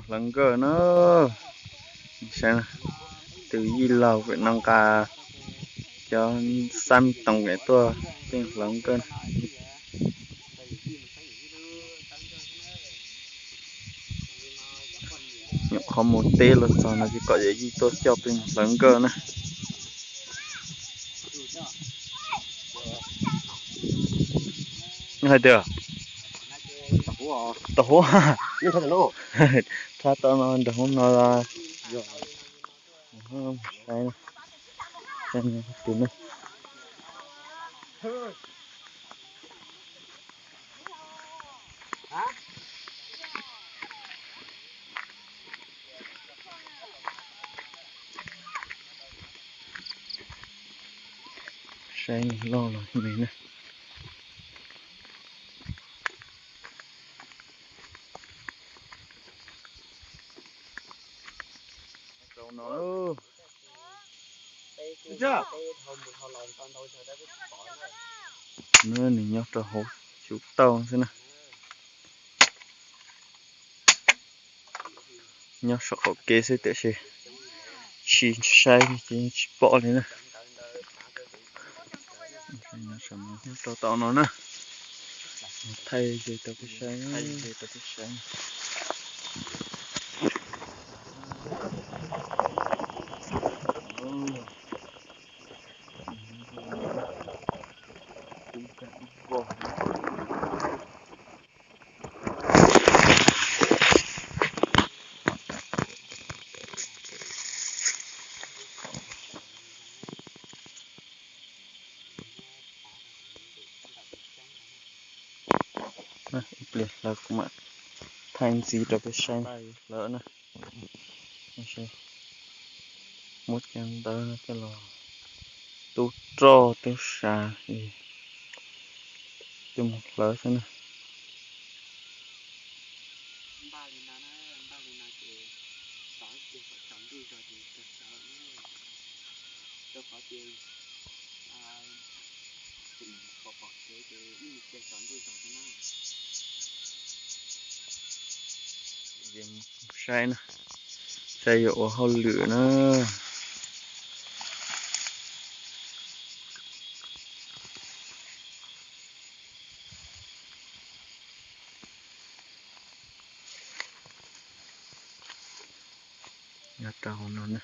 Hlawv nkawj na, saib, tus yij laug pem no nqa cov xab me toom pem tuaj pheej hlawv nkawj. Nyuam qhuav mus teb los txog no ces kom yawm yij tuaj coj pheej hlawv nkawj na. Hais tias tau huab, thab tau no nrog hub no los saib, saib tus na. Saib loj los me na. Rau no, nws nyob rau hauv cub tauj xwb na. Nyob saum qaum kev xwb tiam sis tsis saib ces tsis pom li na. Nyob rau tom no na, thaij ze rau peb saib, thaij ze rau peb saib. Ib pliag hlawv kuv mam thaij ntxiv rau peb saib hlawv na. Muab cov ntawv no coj los tub roj tub sa, coj mus hlawv xwb na. Saib na, saib yuav ua hauj lwm na. Nyob rau hauv no na.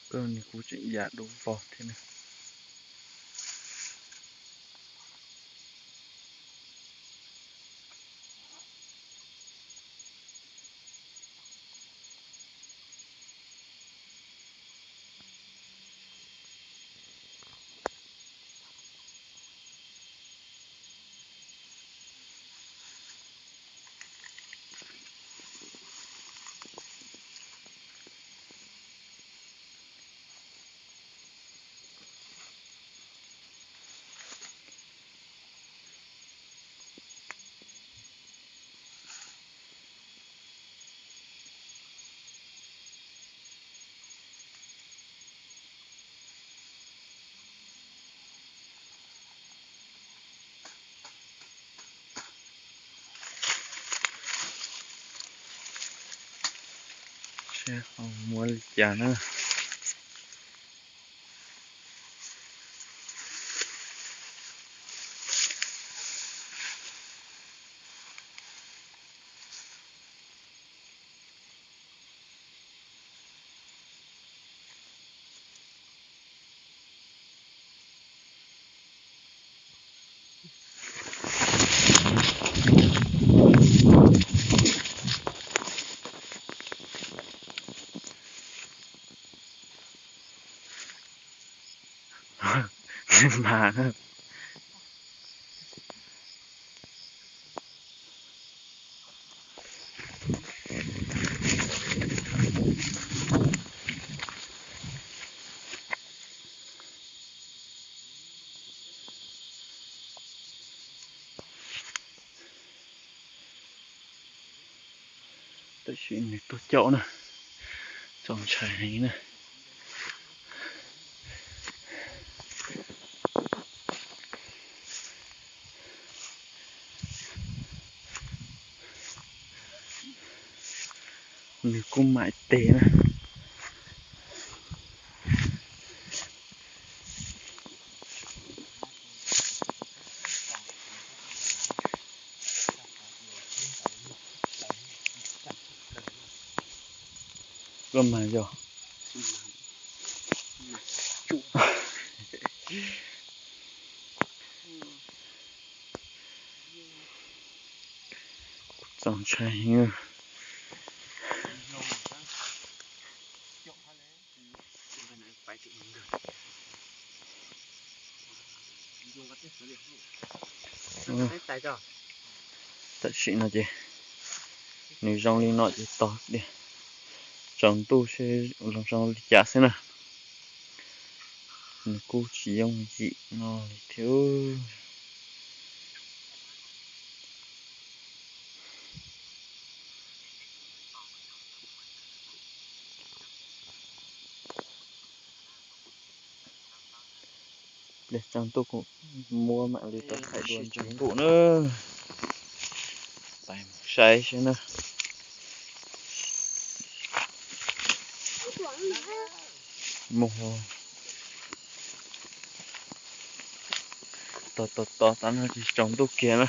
Koj ni kuv tseem yam dub vog thiab na. Seb ho muab li cas na. Mas Tam sim nws tuaj caum na, txaus ntshai heev na. Nws kuj mam tes na. Koj mas yog txaus ntshai heev. Tam sim no ces nws zoo li no ces tos tias tsaus ntuj seb zoo li cas xwb na. Nws kuj tsis yooj yim no li thiab. Pliag tsaus ntuj kuv muab mam li tau thaij dua tsaus ntuj na. Pais mus saib seb na. Mus tos tos tos tas no ces tsaus ntuj kiag na.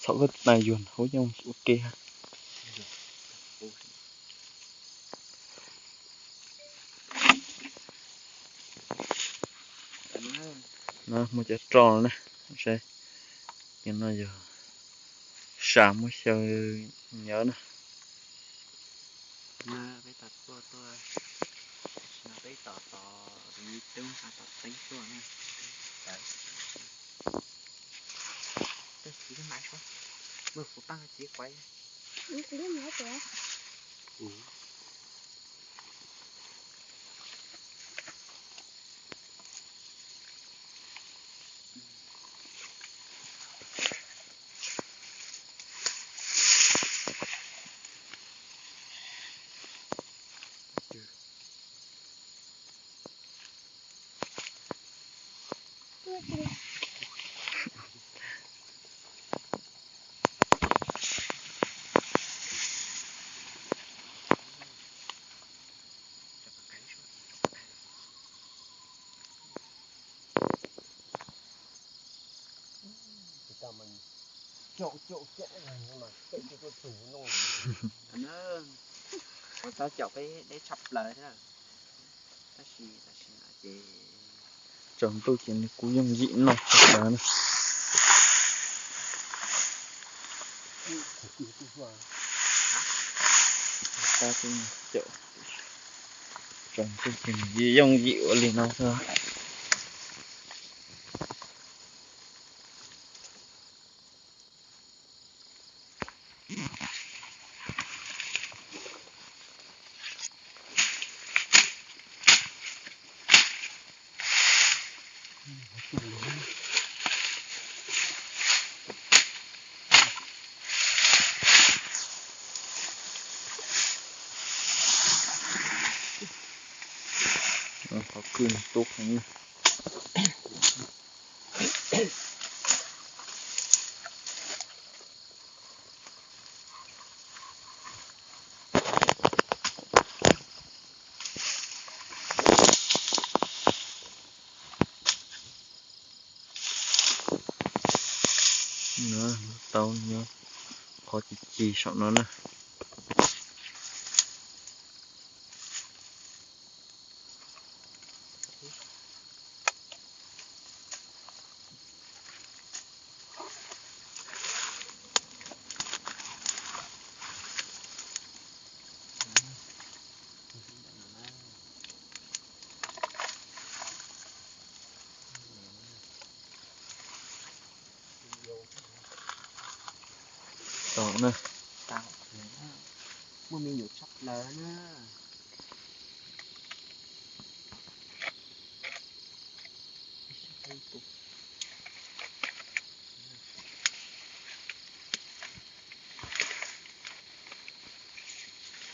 Txhob koj tus nais yuag hauv yooj ua ke. No muaj cov roj na, saib, cov no yog sam muab xyaw nyob na. Peb tau tuaj tuaj, no peb tos tos tus me tub nqa tos teeb tuaj na. Tab sis kuv mam, kuv pab nqa txiv quav. Ua txog caum peb deb tshaj plaws thiab, tab sis tam sim no ces tsaus ntuj ces nws kuj yooj yim noj tshaj plaws na. Tab sis caum tsaus ntuj ces nws yooj yim ua li no xwb. Qhov kwj tub heev. Tau nyob qhov ci ci saum no na. Tom na. Muaj me nyuam tshaj plaws na.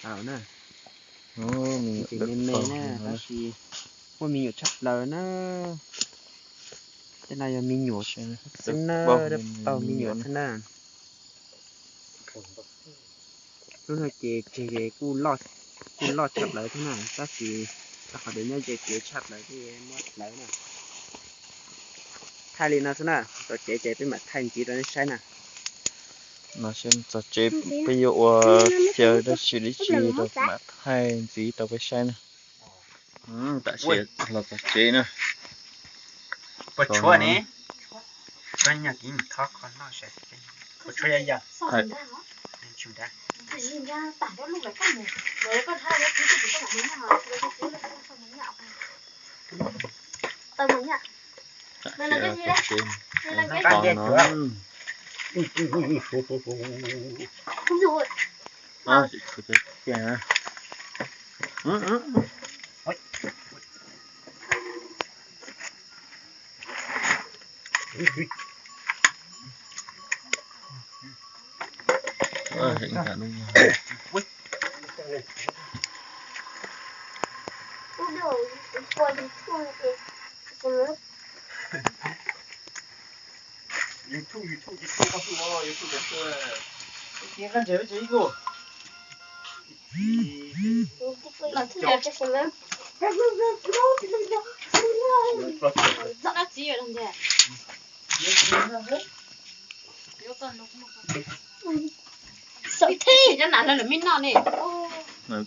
Tau na. Tseem me me na, tab sis muaj me nyuam tshaj plaws na. Tej no yog me nyuam xwb na, dab paug me nyuam xwb na. Lub no ces tseg kuj loj tshaj plaws thiab na, tab sis rau qhov tias nyob ze kev tshaj plaws thiaj muab hlawv na. Thaij li no xwb na, txog tsev ces peb mam thaij ntxiv rau nej saib na. No txog tsev peb yuav ua chaw dab tsi dab tsi rau mam thaij ntxiv rau peb saib na. Tam sim los txog tsev na. Puas tshuav ne? Koj nyob kiv thob kho noj saib. Puas tshuav yog yog.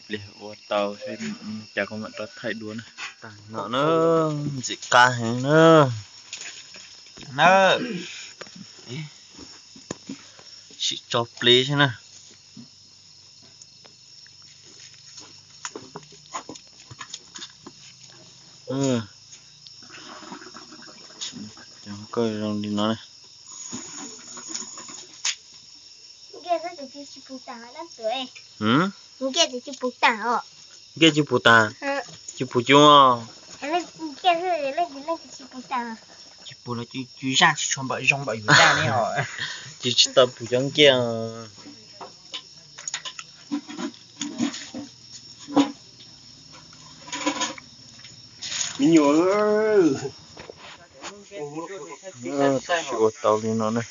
Pliag ua tau, cas kuv mam rov thaij dua na. Tag no na, ntxim qab heev na. Na, sim tso plig xwb na. Cov koj zoo li no na. Nkiaj tsis pum tas, nkiaj tsis pum tas, tsis pum cub. Tsis pum los cw zaj tsis tshua npaum zoo npaum yus zaj ne os. Cw tsis tau pum cov nkiaj. Me nyuam, tab sis ua tau li no na.